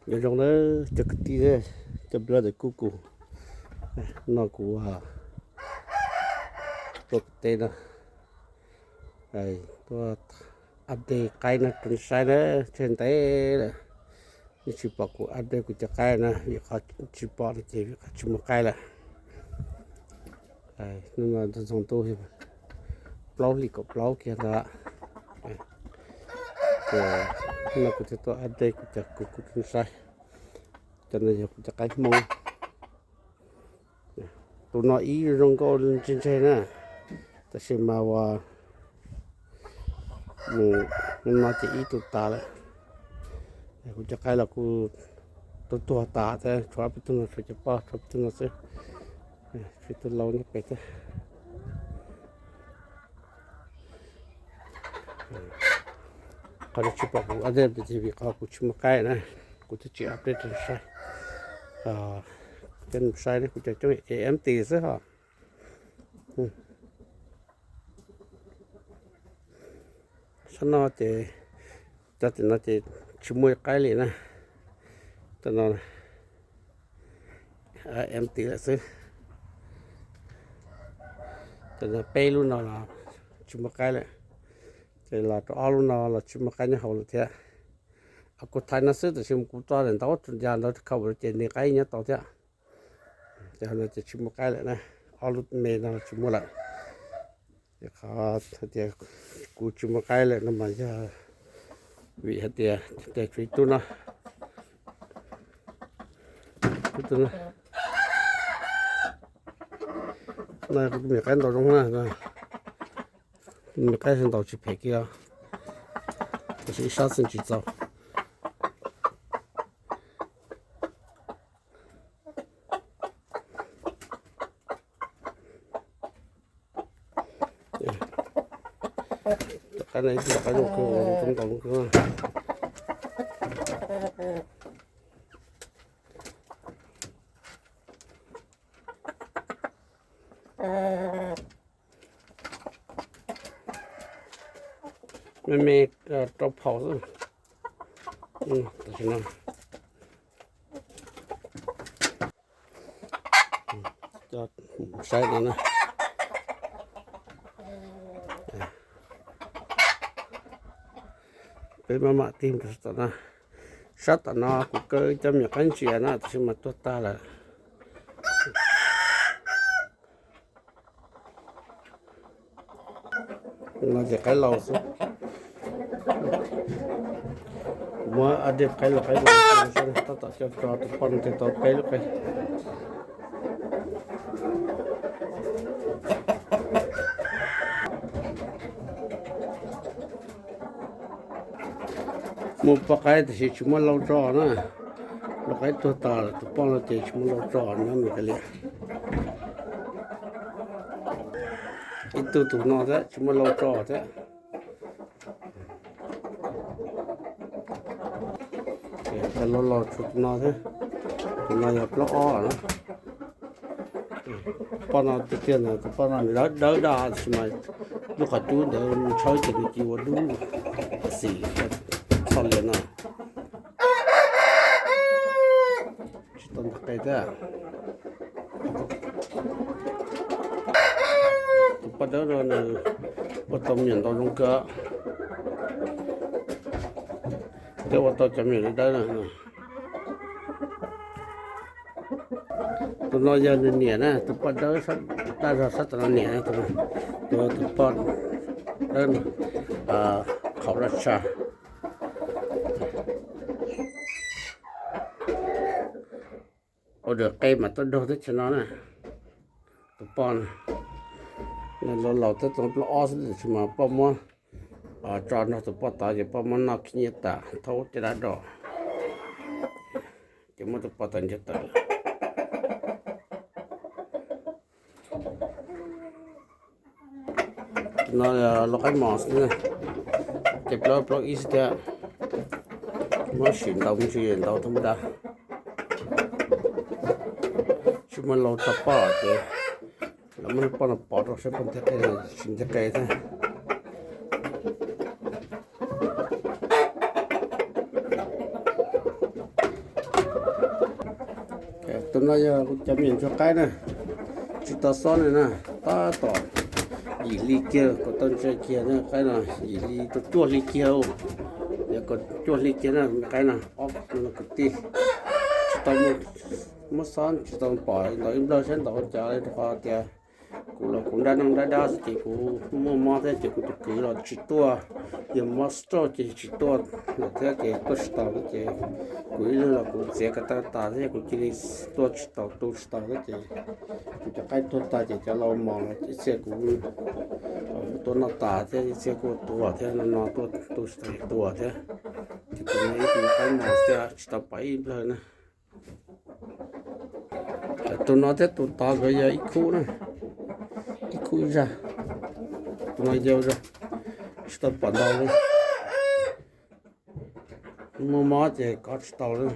Nyob zoo na cov kwv tij, cov npawg ntawm kuv, kuv no kuv tuaj pem teb no, tuaj update qaib no rau nej saib na, tseg ntev lawm nej tsis pom kuv update kuv cov qaib na, vim qhov tsis pom no ces vim qhov tsis muaj qaib lawm. Hnub no ntxoov ntuj plaub hlis kaum plaub kiag ntag. Ces hnub no kuv thiaj tuaj update kuv cov kuv kuv rau nej saib. Cov no yog kuv cov qaib Hmoob. Tus no ib zoo nkauj ntseg ntseg na, tab sis mas ua mus no ces ib tug tas lawm. Kuv cov qaib los kuj tuag tuag tas thiab, tshuav peb tug no, tshuav cov poj tshuav peb tug no xwb. Tshuav tus laus nyob pem thiab. Qhov no tsis pom kuv update ces vim qhov kuv tsis muaj qaib na, kuv thiaj tsis update rau nej saib. Cov nej saib ne kuv cov coob empty xwb hos. Sab no ces, cov tim no ces tsis muaj qaib li na. Cov no empty lawm xwb. Cov no peb lub no los tsis muaj qaib lawm. Ces los rau ob lub no los tsis muaj qaib nyob hauv lawm thiab. Kuv thaiv no xwb tab sis mas kuv tso ntau, ya ntau khau ces nws qaib nyob tau thiab. Ces no ces tsis muaj qaib lawm na, ob lub me no tsis muaj lawm. Ces qhov hais tias kuv tsis muaj qaib lawm no mas yog vim hais tias, tias tshuav ib tug no, ib tug no, no kuv tus me qaib ntaus zoo na, tus me qaib ntaus tsis phem kiag, tab sis ib sab xwb tsis txaus. Cov qaib no ib tug qaib zoo kawg, ntaus zoo kawg. Me me rau phaum xwb. Tam sim no saib no na. Peb maj mam tig mus tom no. Sab tom no kuv kaw cov me nyuam qaib ntsia na tab sis mas tuag tag lawm. No ces qaib laus xwb. Muab dej qaib los qaib laus, tab tom coj tso tus poj no tes tau peb lub qaib. Muaj poj qaib tiam sis tsis muaj lau tso na. Lau qaib tuag tas lawm, tus poj no ces tsis muaj lau tso, nyob nws kiag li. Ib tug tus no thiab tsis muaj lau tso thiab. Cov laus laus tshuav tus no thiab. Tus no yog plaub ob na. Poj no tiag tiag ntag, tus poj no nws dawb dawb daj tab sis mas lub qhov cub ntawd nws tshawb ces nws cia ua dub xim txhoj lias no. Tsis tau ntag qe thiab. Tus poj dawb no nws ua tau me nyuam ntau zoo kawg, thiab ua tau cov me nyuam dawb dawb na. Tus no yog nws niam na, tus poj dawb daj zog sab tom no niam, tus, tus poj dawb no qhaum daj tsa. Ua dawm qe mas tuaj daug teb chaws no na. Tus poj no, laus laus thiab, tus plaub ob xwb tab sis mas poj muab tso nrog tus poj tod ces poj muab noj khib nyiab tas thaub caj dab do, ces muab tus poj tod ntiab tawm. No lau qaib mos xwb, ces plaub plaub ib xwb thiab. Muab sim ntaus me ntsis ntau thoob dab, tsis muaj lau tso poj ces lawv muab poj no pov rau saib poj nteg qe, sim nteg qe thiab. Tus no yog kuv cov me nyuam ntsuag qaib na, tsis tau xob li na, tab tom yim hli kiag kom tau ntse kiag na, qaib no yim hli rau cuaj hli kiag. Yog kom cuaj hli kiag na, me qaib no, ob no kwv tij, tsis tau muab xob, tsis tau pom ntaus ib nplawg saib ntaus ua cas li, rau qhov tias kuv los kuv nrab neej nrab dab xwb ces kuv muaj mob thiab ces kuv tus kwv los tsis tuaj, yog mob stroke ces tsis tuaj lawm thiab ces tuaj tsis tau thiab ces kuv ib leeg los kuv txiav ko taw tas thiab kuv cia li tuaj tsis tau tu tsis tau thiab ces kuv cov qaib tuag tag ces cov laus mos los ib txhia kuv tuaj noj tas thiab ib txhia kuj tuag thiab, no no tuaj tu tsis tau tuag thiab. Ces tus no ib tug qaib mos thiab tsis tau pom ib nplawg na. Tus no thiab tus tod nkawd yog ib khub na, ib khub ib zag. Tus no yau zog, tsis tau pom ntau li, muaj mob ces kov tsis tau li.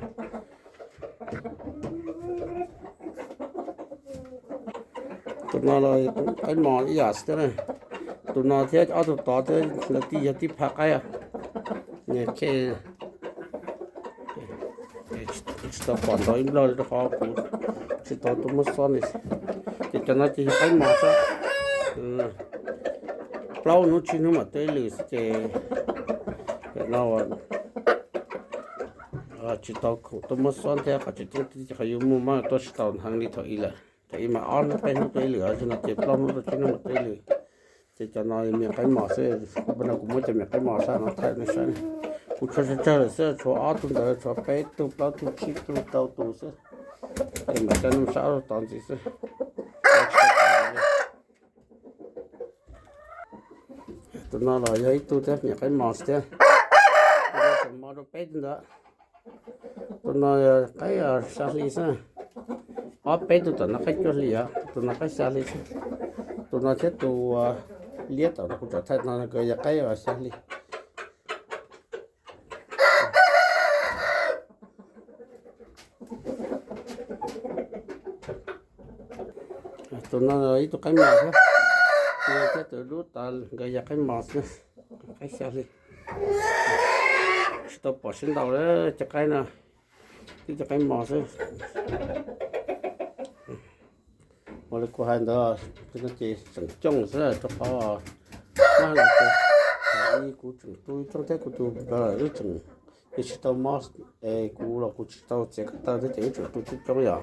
Tus no los qaib mos ib yam xwb thiab na. Tus no thiab ob tug tod thiab lawv tij yog tib phav qaib, nyias khej. Tsis tau pom ntau ib nplawg li rau qhov kuv tsis tau tuaj muab xob li. Ces cov no ces yog qaib mos xwb. Plaub hnub tsib hnub mam tuaj ib lwm xwb ces no tsis tau khoom tuaj muab xob thiab qhov tseem ceeb tiag ces qhov yuav muaj mab tuaj tsis tau heev li thaum ub lawm. Thaum ub mas ob hnub peb hnub tuaj ib lwm, zaum no ces plaub hnub rau tsib hnub mam tuaj ib lwm. Ces cov no me nyuam qaib mos xwb, ua no kuv muab cov me nyuam qaib mos sab no thaij nej saib. Kuv tshuav tsawg tsawg lawm xwb, tshuav ob tug ntawd, tshuav peb tug, plaub tug, tsib tug, rau tus xwb. Es mam coj nej mus saib ob tug tod ntxiv xwb. Tus no los yog ib tug thiab, me nyuam qaib mos thiab. Tus no tseem mos rau peb tug ntawd. Tus no qaib xya hli xwb. Ob peb tug tom no qaib cuaj hli os, tus no qaib xya hli xwb. Tus no thiab tus liab tom no kuv tseem thaij no nkawd yog qaib xya hli. Tus no ib tug qaib mos thiab, thiab tus dub tod nkawd yog qaib mos xwb, qaib xya hli. Tsis tau pom siab ntau li cov qaib no, tib cov qaib mos xwb. Ua li kuv hais ntawd, no ces tseem coob xwb rau qhov mas los ces kuv tseem tu coob thiab kuv tus brother wb tseem, ces tsis tau mob es kuv los kuv tsis tau txiav ko taw thiab ces wb tseem tu coob coob yom.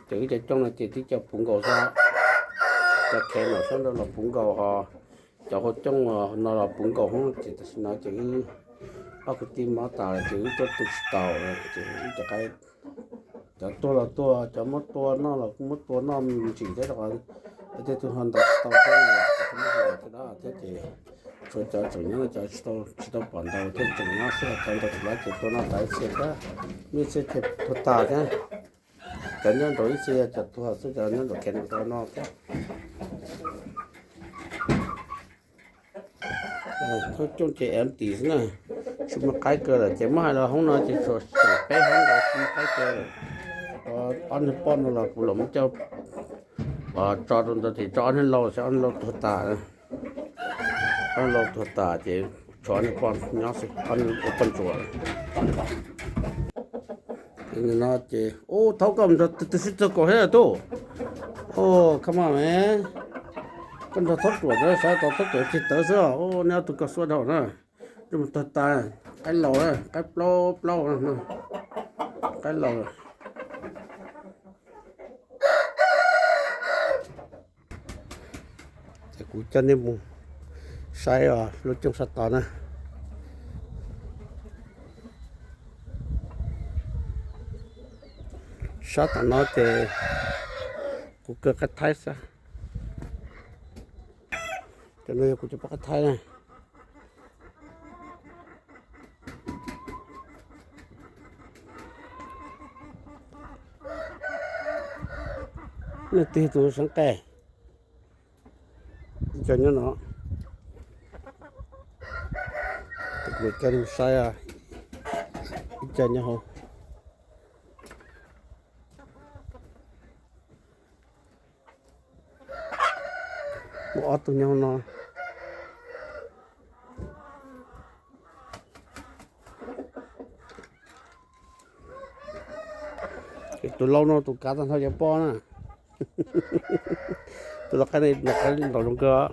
Ces wb cov coob no ces tib co puv nkaus xwb, cov khev no sab nraud los puv nkaus ho cov hau coob no los puv nkaus hub ces tam sim no ces wb ob kwv tij mob tas lawm ces wb tuaj tu tsis tau, ces wb cov qaib, cov tuag los tuag, cov muab tua noj los kuj muab tua noj me ntsis thiab rau qhov tej tug ho ntaus tsis tau thiab, thiab ces tshuav cov tseem nyob no cov tsis tau pom ntaus thiab tseem nyob xwb, cov ntaus tsis laib ces tua noj tas ib txhia thiab, muaj ib txhia ces tuag tas thiab. Cov nyob nraud ib txhia yog cov tuag xwb, cov nyob nraud khev no tau noj thiab. Thoob coob ces empty xwb na, tsis muaj qaib kawg lawm ces muab hais los hoob no ces tshuav tseem peb hoob ntawd tsis muaj qaib kawg lawm. Ob niag poj no los kuv los muab coj tso rau ntawd ces tso ob niag laus xwb, ob niag laus tuag tas. Ob niag laus tuag tas ces tshuav ob niag poj nyob xwb, ob niag ua poj ntsuam. No ces ub, thaub koj mus nrog tus sib txog kaum thiab lawm tub. Ub, come on man, koj nrog thaub ruam ntawd, xav tau thaub ruam ceg tawv xwb os. Ub, neb ob tug koj xuab dhau na. Zoo mus tag tas, qaib laus, qaib plaub plaub, qaib laus. Ces kuv coj nej mus saib lub cooj sab tod na. Sab tom no ces kuv kaw qaib thaib xwb. Cov no yog kuv cov poj qaib thaib na. Leej twg tus seev qes? Ib co nyob no. Kuv coj nej saib ib co nyob hauv. Muaj ob tug nyob no. Tus lau no tus kav tag nrho cov poj na. Tus lau qaib no ntaus zoo kawg.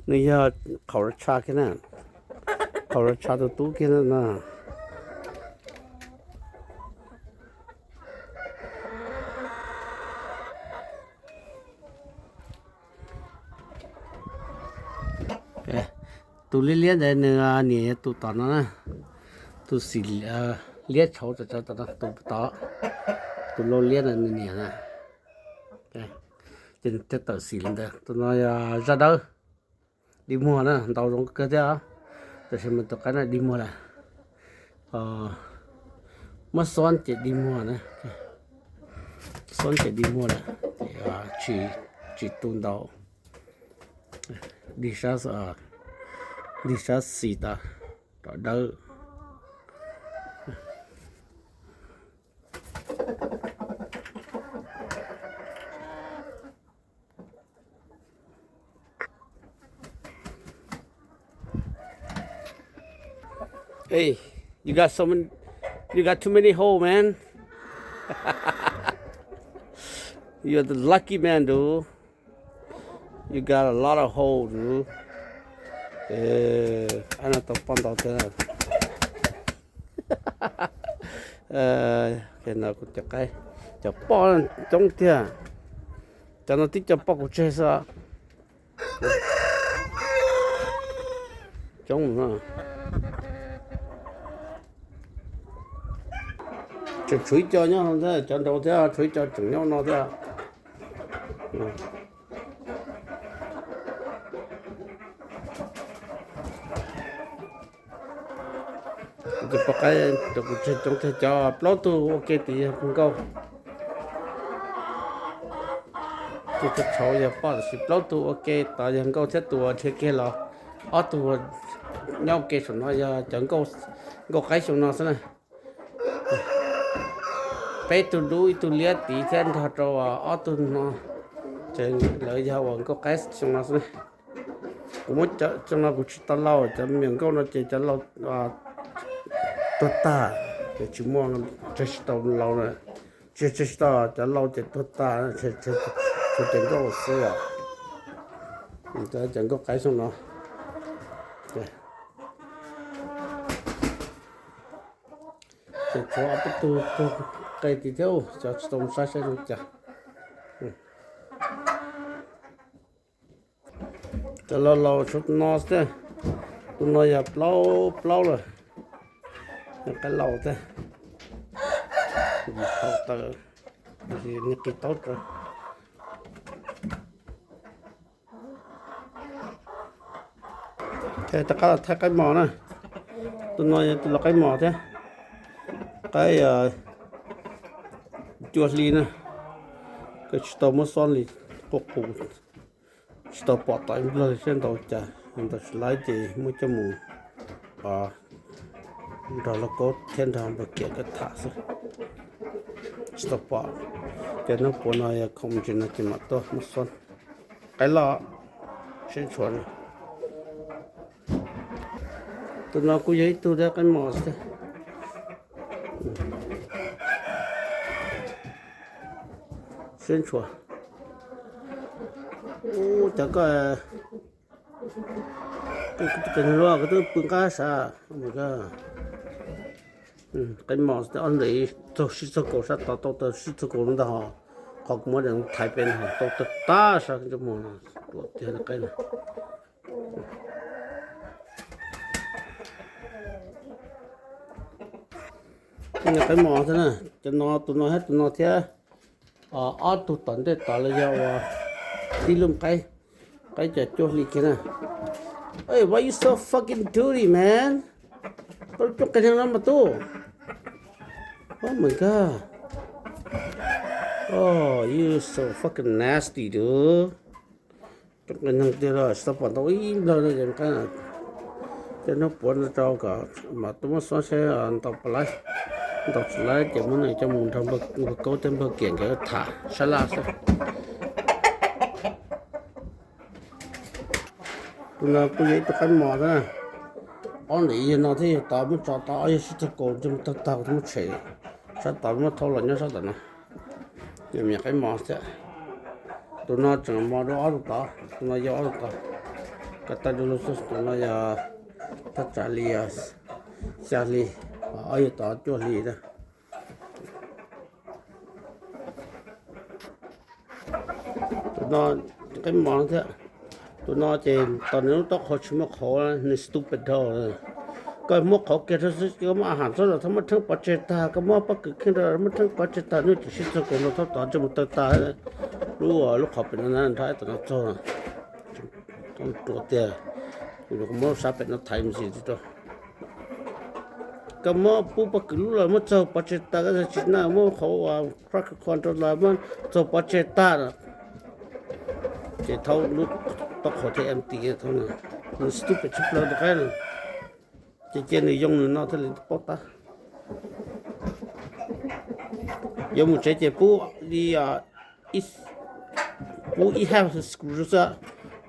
Nws yog qhaum ras tsha kiag na. Qhaum ras tsha tus tub kiag na. Tus liab liab ntawd nws niam yog tus tom no na. Tus xim liab tshauv tom no, tus tom, tus lau liab ntawd nws niam na. Ces nws thiaj tawm xim li ntawd. Tus no yog zaj dawb, dig muag na, ntaus zoo kawg thiab. Tab sis mas tus qaib no dig muag lawm. Muab xob ces dig muag na. Xob ces dig muag lawm, ces tsis tu ntaus. Dig sab, dig sab xis tas, rov dawb. Hey, you got so many, you got too many hole, man. You're the lucky man, dude. You got a lot of hole, dude. Aib no tau poj ntau thiab. No kuv cov qaib, cov poj coob tiag. Cov no tib co poj kuv tseg xwb. Coob no. Tseem tshuav ib co nyob no thiab, cov nraud thiab, tshuav ib co tseem nyob no thiab. Tus poj qaib rau kuv tseg coob tiag, cov plaub tug ua ke tid yog nkauj. Tus tshauv yog poj, tab sis plaub tug ua ke tod yog nkauj thiab, tus uas dhia kiag los ob tug nyob ua ke saum no yog cov nkauj qaib xyoo no xwb na. Peb tug dub ib tug liab tid thiab nrog rau ob tug no, ces lawv yog uas nkauj qaib xyoo no xwb. Kuv muab cov xyoo no kuv tsis tau laus, cov me nyuam nkauj no ces cov laus tuag tag, ces tsis muaj, tseg tsis tau laus na. Tseg, tseg tsis tau, cov laus ces tuag tag, tshuav cov nkauj xwb os. Cov nkauj qaib xyoo no. Ces tshuav ob peb tug tuag qe tid thiab, cov tsis tau mus saib saib zoo cas. Cov laus laus tshuav tus no xwb, tus no yog plaub plaub lawm, yog qaib laus thiab. Yim thaum tawm, tab sis nws qis taub rawv. Rov qab los thaij qaib mos na. Tus no yog tus lau qaib mos thiab, qaib cuaj hli na, koj tsis tau muab xob li, quaj qus, tsis tau pom tau ib nplog li, seb ntau cas, ntau tsis laib ces muab coj mus nrog lauj kaub thiab nrog npawg kiam nkawd tham xwb. Tsis tau pom, ces hnub puav no yog khoom ntsis no ces mam tuaj muab xob. Qaib loj, seb tshuav no. Tus no kuj yog ib tug thiab, qaib mos xwb. Seb tshuav. Ub, cas koj, koj twb pw nqab sav. Qaib mos ob ntawd txaug sib txaug kaus sab tod, tau tau sib txaug kaus ntag hos. Qhov kuv muab thaiv pem no tau tag tag sab ntsej muag no, ruam tiag qaib no. Qaib mos thiab na, cov no, tus no thiab tus no thiab. Ob tug tom ntej tod los yog uas tib lub qaib, qaib cov cuaj hli kiag na. Hey, why you so fucking dirty, man? Koj lub coob qe neeg no mas tub. Oh my god. Oh, you so fucking nasty, dude. Coob qe neeg tiag, tsis tau pom ntau ib nplog no. Ces hnub puav no rau kom mam tuaj muab xob seb ntau puas laib, ntau tsis laib ces muab nws coj mus nrog npawg kaub thiab npawg kiam nkawd tham sab laj xwb. Tus no kuj yog ib tug qaib mos thiab. Ob ntawm yog no thiab, yog tod muab tso tod, ob yog sib txog kaus ntsej muag tag tag kuv thiaj muab tshem, Sab tod muab thauj los nyob sab tom no. Yog me nyuam qaib mos thiab. Tus no tseem mos dua ob tug tod, tus no yau ob tug tod. Ko taw du lug xwb, tus no yog thaj tsam li xya hli, ob yug tod cuaj hli na. Tus no qaib mos thiab. Tus no ces tos nws lub taub qhau tsis muaj qhauv, nws stupid dhau. Koj muab qhauv kiag rau xwb, koj muab a has txob los thov muab rheeb pov tseg tag, koj muab pob kws kheej rau muab rheeb pov tseg tag, nws tsis sib txog kaus nrog thauj tod ntsej muag tawg tag. Lub, lub qhov pem no na, nrog ib tom no txog. Ruam tiag, kuv yuav muab sab pem no thaiv me ntsis rau. Koj muab pub pob kws lub los muab txog pov tseg tag, koj tsis na muab qhauv uas crack corn rau los muab txog pov tseg tag no. Ces thaub lub taub qhau thiab empty, thaub no, nws stupid tshaj plaws tus qaib no. Ces cia nws yoo nws no thiaj li paub tab. Yuav mus tsev ces pub li, pub ib half screw xwb,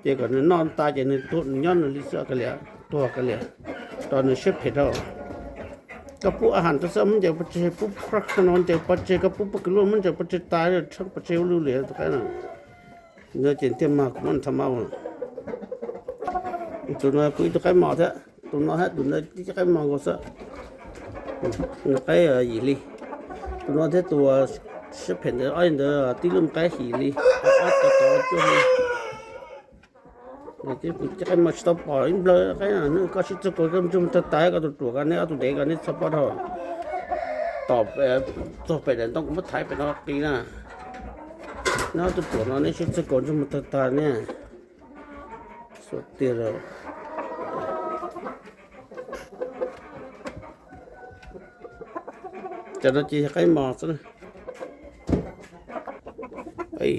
ces kom nws noj tas ces nws tuag, nws nyob nws li xwb, kav liam, tuag kav liam, rau nws siab phem dhau. Koj pub a has rau xwb muab ncaws pov tseg, pub crack no ncaws pov tseg, koj pub pob kws lub muab ncaws pov tseg tas, rheeb pov tseg ua luj liam tus qaib no. No ces tiag mas kuv muab nws tham mas. Tus no kuv ib tug qaib mos thiab, tus no thiab tus ntawd tib co qaib mos nkaus xwb. Nws qaib yim hli. Tus no thiab tus siab phem ntawd ob ntawd tib lub qaib yim hli, ob tog tod cuaj hli. Kuv cov qaib mos tsis tau pom ib nplawg qaib no, koj sib txog kaus ntsej muag tawg tas, koj tus ruam ko neb ob tug dev ko neb txhob pob dhau. Tom txog pem daim ntoo kuv muab thaiv pem no qis na. Neb ob tug ruam no neb sib txog kaus ntsej muag tawg tas ne. Xuav tiag lawm. Cov no ces yog qaib mos xwb. Hey,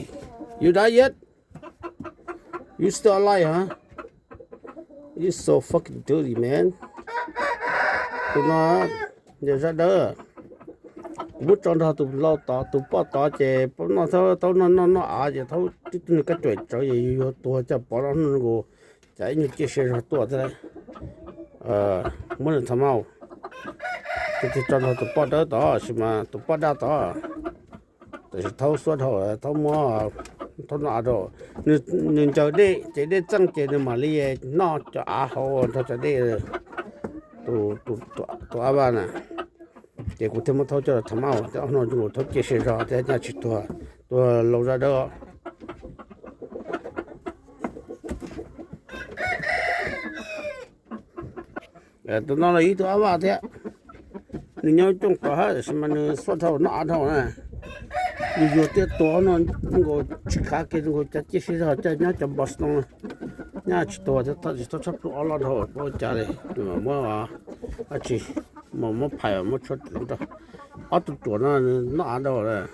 you die yet? You still alive, huh? You so fucking dirty, man. Tus no yog zaj dawb. Kuv muab tso nrog tus lau tod, tus poj tod ces noj thaub noj noj noj av ces thaub tib tug nws kab cuam tsawv ces yus yuav tuag coj pov no nkaus, cas ib nyuag ciaj sia zog tuaj thiab. Muab nws tham mau. Tus twg tso nrog tus poj dawb tod, sis mas tus poj daj tod. Tab sis thaub xuab dhau, thaub muab, thaub noj av dhau. Nws ncaws dej ces dej txeej ces nws mam li noj cov av hauv nrog cov dej. Tus, tus ab vaj na, ces kuv thiaj muab thaub coj los tham mau, no thaub ciaj sia zog thiab nyaj tsis tuag, tuag laus zaj dawb. Tus no los ib tug ab vaj thiab, nws nyob cooj tod hab tab sis mas nws xuab dhau noj av dhau na. Yus yuav tiaj tuag no nkaus tsis khav kiag nkaus cov ciaj sia zog coj nyob cov Boston, nyaj tsis tuag thiab, tsis tau tshaj plhu ob loj dhau ua cas li. Muab dab tsi, muab phais muab tshuab rau ob tug ruam no noj av dhau lawm.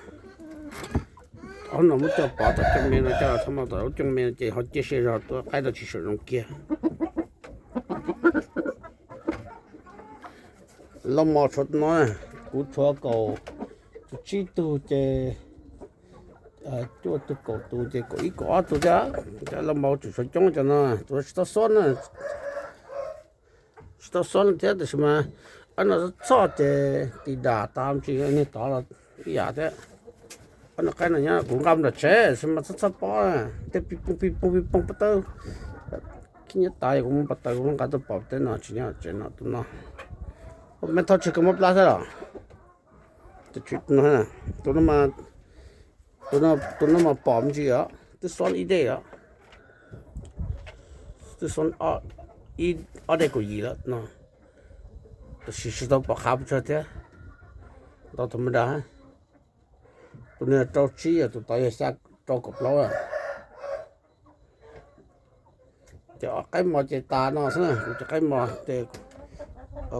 Ob no muab coj pov tom cooj me no, coj tham mau tom lub cooj me no ces ho ciaj sia zog tuaj qaib no tsis sawv zoo kiag. Loj mos tshuav no, kuv tshuav kaum tsib tug ces cuaj tug kaum tus ces kaum ib kaum ob tug thiab. Cov loj mos tseem tshuav coob cov no, tus no tsis tau xuab na. Tsis tau xuab thiab tab sis mas ob no txhob txhoj ces tis dam tas tsis niag tod los ib yam thiab. Ob no qaib no nyob kuv nqa mus nram tsev tab sis mas txhob txhoj pob, tej pij pooj pij pooj pij pooj pob tawb. Khib nyiab tas kuv muab pob tawb kuv muab nqa tuaj pov teb no tsis nyob tsev no tus no. Me thauj tsis kawg mob plab thiab los? Tus no, tus no mas pom me ntsis os, twb xuab ib dej os. Twb xuab ob dej kaum yim lawm no, tab sis tsis tau pom qhav pes tsawg thiab. Ntau thaum me da, tus no yog rau tsib, tus tod yog xya, rau kaum plaub. Ces qaib mos ces tas no xwb, kuv cov qaib mos ces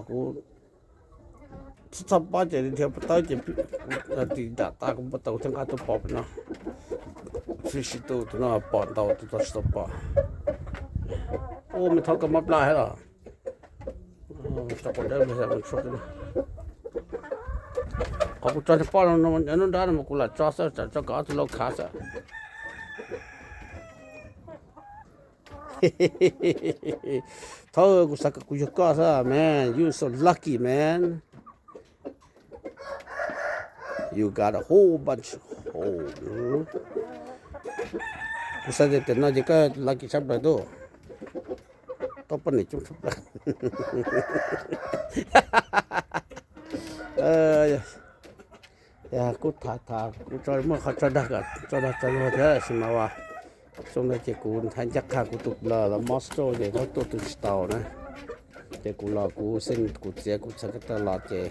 kuv txhob txhob pob ces dhia pob tawb ces kuv tis dam tas kuv pob tawb thiaj nqa tuaj pov pem no. Tsis, tus no pom ntau, tus tod tsis tau pom. Ua me thauj koj mob plab thiab los? Qhov kuv tso niag poj no nyob nruab nrab no mas kuv lam tso xwb, tsam tso kom ob tug lau khav xwb. Thaub, kuv xav kom kuv yog koj xwb man, you so lucky man. You got a whole bunch. Kuv xav tias tiam no ces koj lucky tshaj plaws tub, tau poj niam coob tshaj plaws. Yog kuj tham tham kuv tso muaj qhov tso dag kom tso dag tso luag thiab sis mas as, xyoo ntawd ces kuv hais ncaj qha kuv tus los los mob stroke ces thaum tuaj twg tsis tau na. Ces kuv los kuv xeeb kuv txiav kuv txhais ko taw los ces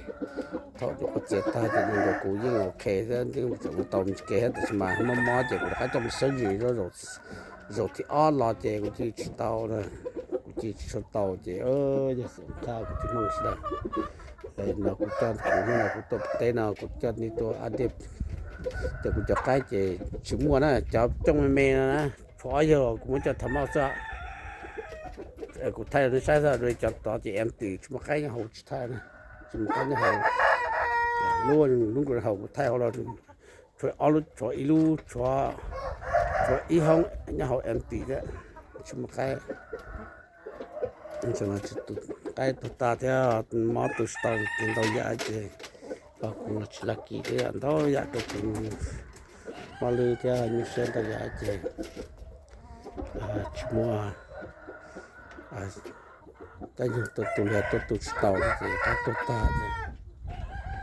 thaum kuv txiav tag ces nws nrog kuv yeej ok thiab, yeej tseem ua tau me ntsis kev thiab, tab sis mas mob mob ces kuv rov qab coj mus surgery zaum thib ob los ces kuv cia li tsis tau na, kuv cia li tsis tshua tau ces yog xav qha kuv tus hmoob sawv daws. No kuv coj kuv hnub no kuv tuaj pem teb no kuv coj nej tuaj update, ces kuv cov qaib ces tsis muaj na, cov coob me me no na, phuv ob yawg kuv muab coj tham maj xwb. Kuv thaij rau nej saib xwb, cov tod ces empty, tsis muaj qaib nyob hauv, tsis thaij na, tsis muaj qaib nyob hauv. Lub lub nkaus hauv kuv thaij hauv los tshuav ob lub, tshuav ib lub, tshuav, tshuav ib hoob nyob hauv empty thiab, tsis muaj qaib. Tsis muaj qaib tuag tag thiab mob tu tsis tau ces ntau yam ces kuv los tsis lucky thiab, ntau yam rau kuv mob lwj thiab nyuaj siab ntau yam ces tsis muaj caij nyoog tuaj tu li tuaj tu tsis tau ces qaib tuag tag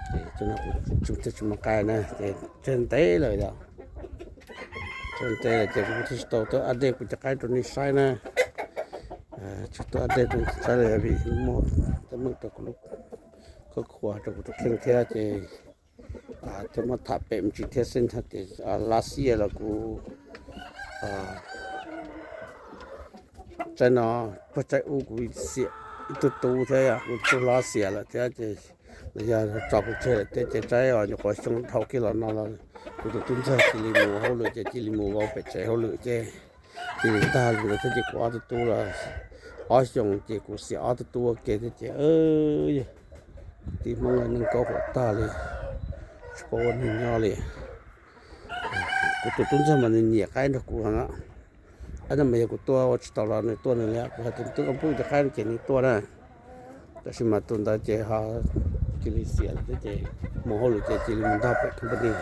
ces, ces no kuv thiaj tsis muaj qaib na ces tseg ntev lawm yog, tseg ntev lawm ces kuv thiaj tsis tau tuaj update kuv cov qaib rau nej saib na. Tsis tuaj update rau nej saib lawm vim muaj teeb meem rau kuv lub khuaj khua rau kuv tus kheej thiab ces thiaj muab tham pem me ntsis thiab xwb. Ces last year los kuv tsaib no, puag tsaib ub kuv xiam ib tug tub thiab yog kuv tub hlob xiam lawm thiab ces los yog tso kuv tseg lawm thiab ces tsaib os nyuam qhuav xyoo dhau kiag los no los kuv tus tub ntxawg cia li mus hauj lwm ces cia li mus vau pem tsev hauj lwm ces cia li tag li ntawd thiab ces kuv ob tug tub los ob xyoos ces kuv xiam ob tug tub ua ke thiab ces yog kwv tij Hmoob neej nkaub huam tag li, tsis paub ua neeg nyob li. Kuv tus tub ntxawg mas nws nyiam qaib nrog kuv heev na. Qaib no mas yog kuv tua ua tsis tau los nws tua nws li, kuv hais tias twb koj pub cov qaib no ces nws tuaj na. Tab sis mas tus ntawd ces ho cia li xiam lawm thiab ces mus hauj lwm ces cia li mus ntog pem company,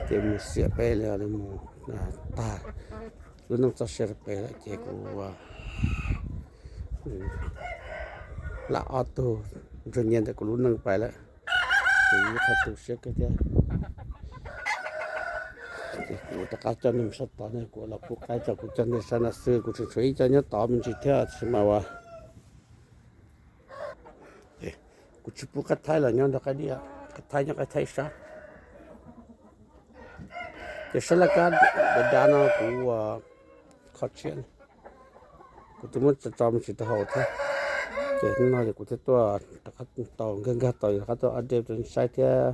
ces mus xiam peb li mus tag lub neej txoj sia rau pem lawm ces kuv lam ob tug ntsuag nyiaj ntawm kuv lub neej pais lawm. Ces kuv qhov tu siab kawg thiab. Ces kuv rov qab coj nej mus saib tod ne, kuv los pub qaib tso kuv coj nej saib no xwb, kuv tseem tshuav ib co nyob tod me ntsis thiab tab sis mas as kuv tsis pub qaib thaib los nyob nrog qaib dib, qaib thaib nyob qaib thaib sab. Ces sab laj kab dav dav no kuv kho tshiab, kuv twb muab tso tso me ntsis rau hauv thiab. Ces hnub no ces kuv thiaj tuaj rov qab tau nkag nkag tau rov qab tuaj update rau nej saib thiab.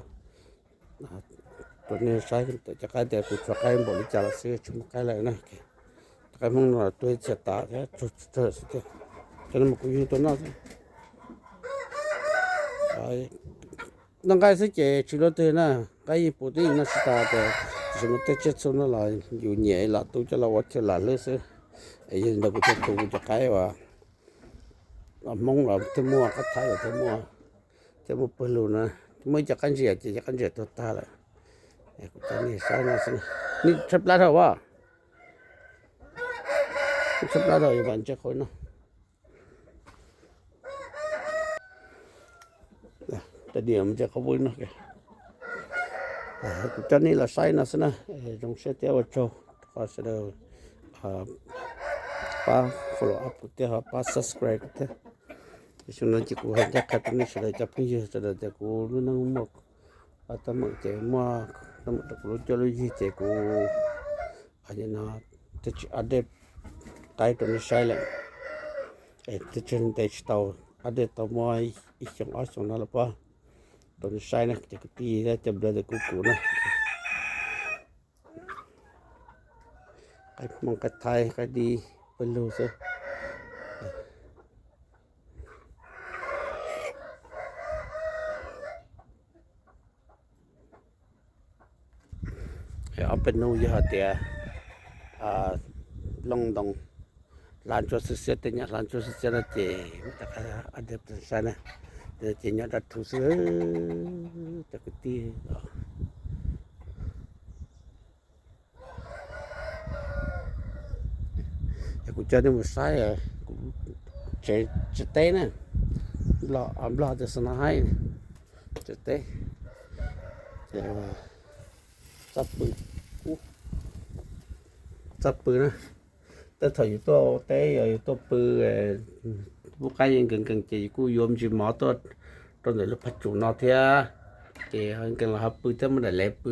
Rau nej saib cov qaib tias kuv tshuav qaib npaum li cas los xwb, tsis muaj qaib lawm na. Cov qaib Hmoob no tuag txhiam tas thiab tsawg xwb tiag. Cov no mas kuv yug tuaj noj xwb. Noj nqaij xwb ces tsis luaj twg na, nqaij yeej puv twb yeej noj tsis tas tias, tiam sis mas tej tsiaj txhu no los yus nyiam los tu coj los ua chaw lam hlwb xwb. Es yog li ntawd kuv thiaj tu kuv cov qaib uas Hmoob los thiaj muaj, qaib Thaib los thiaj muaj, thiaj muaj pawg lug na. Muaj ib co qaib ntsia ces cov qaib ntsia tuag tag lawm. Kuv coj nej saib no xwb, nej tshaib plab dhau as, tshaib plab dhau yus mam ntsia qhov no. Dim ntsia qhov no, kuv coj nej los saib no xwb na. Zoo siab thiab ua tsaug rau qhov sawv daws pab follow up kuv thiab ho pab subscribe kuv thiab. Xyoo no ces kuv hais ncaj qha rau nej sawv daws cov phooj ywg sawv daws tias kuv lub neej muaj teeb meem ces muaj teeb meem rau kuv lub cuab lub yig ces kuv no thiaj tsis update qaib rau nej saib lawm. Thiaj tseg ntev tsis tau update tau muaj ib xyoos ob xyoos no los pab rau nej saib na cov kwv tij thiab cov brother kuv kuv na. Qaib Hmoob qaib Thaib qaib dib pawg lug xwb. Ob peb hnub yog hais tias looj ntoo hla ntsuab xiab xiab, tej nyuam hla ntsuab xiab xiab no ces rov qab update saib na. Ces nyob dab rhuv xwb cov kwv tij os. Kuv coj nej mus saib kuv tsev tsev teb na, Nplog tias Snow High tsev teb. Txaj pw, txaj pw na. Tej thaum yus tuaj teb yog yus tuaj pw, lub qab yeej nkees nkees ces yus kuj yuav me ntsis mov tuaj rau ntawm lub phaj tsum no thiab. Ces nkees los ho pw thiab, muab daim lev pw.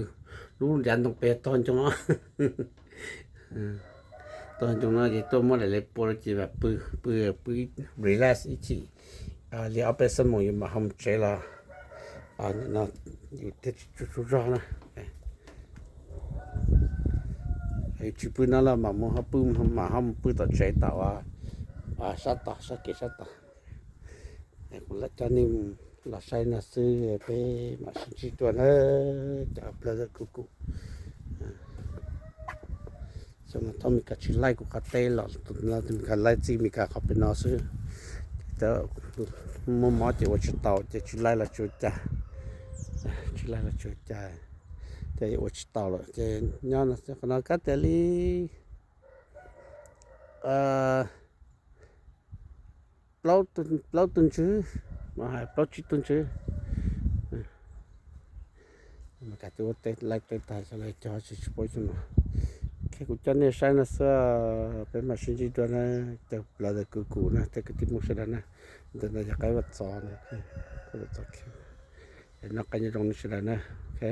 Lub yav ntoo pem tog ncoo, tog ncoo no ces tuaj muab daim lev pua ces mam pw, pw, pw relax ib chim li ob peb xuab moos yus mam ho mus tsev los no, yus thiaj tsis tsaug zog na. Yus tsis pw no los mam mus ho pw, mam ho mus pw tom tsev tom sab tod, sab kev sab tod. Kuv lam coj nej los saib no xwb, peb mam sib ntsib dua na, cov brother kuv kuv. Xyoo no thov Meskas tsis laij kuv qhov teb los, tus no Meskas laij txij Meskas qhov pem no xwb. Muaj mob ces ua tsis tau ces tsis laij los tsis ua cas, tsis laij los tsis ua cas, ces ua tsis tau lawm ces nyob no xwb. Qhov no kab tias li plaub tug ntswg, mas hais plaub tsib tug ntswg. Meskas twb ua teb laij teb tag, cov laij cog tsis tsis paub xyoo no. Kuv coj nej saib no xwb, peb mam sib ntsib dua na, cov brother kuv kuv na, tej kwv tij Hmoob sawv daws na. Ntawm no yog qaib vaj txov, qaib vaj txov. Noj qab nyob zoo nej sawv daws na, ok.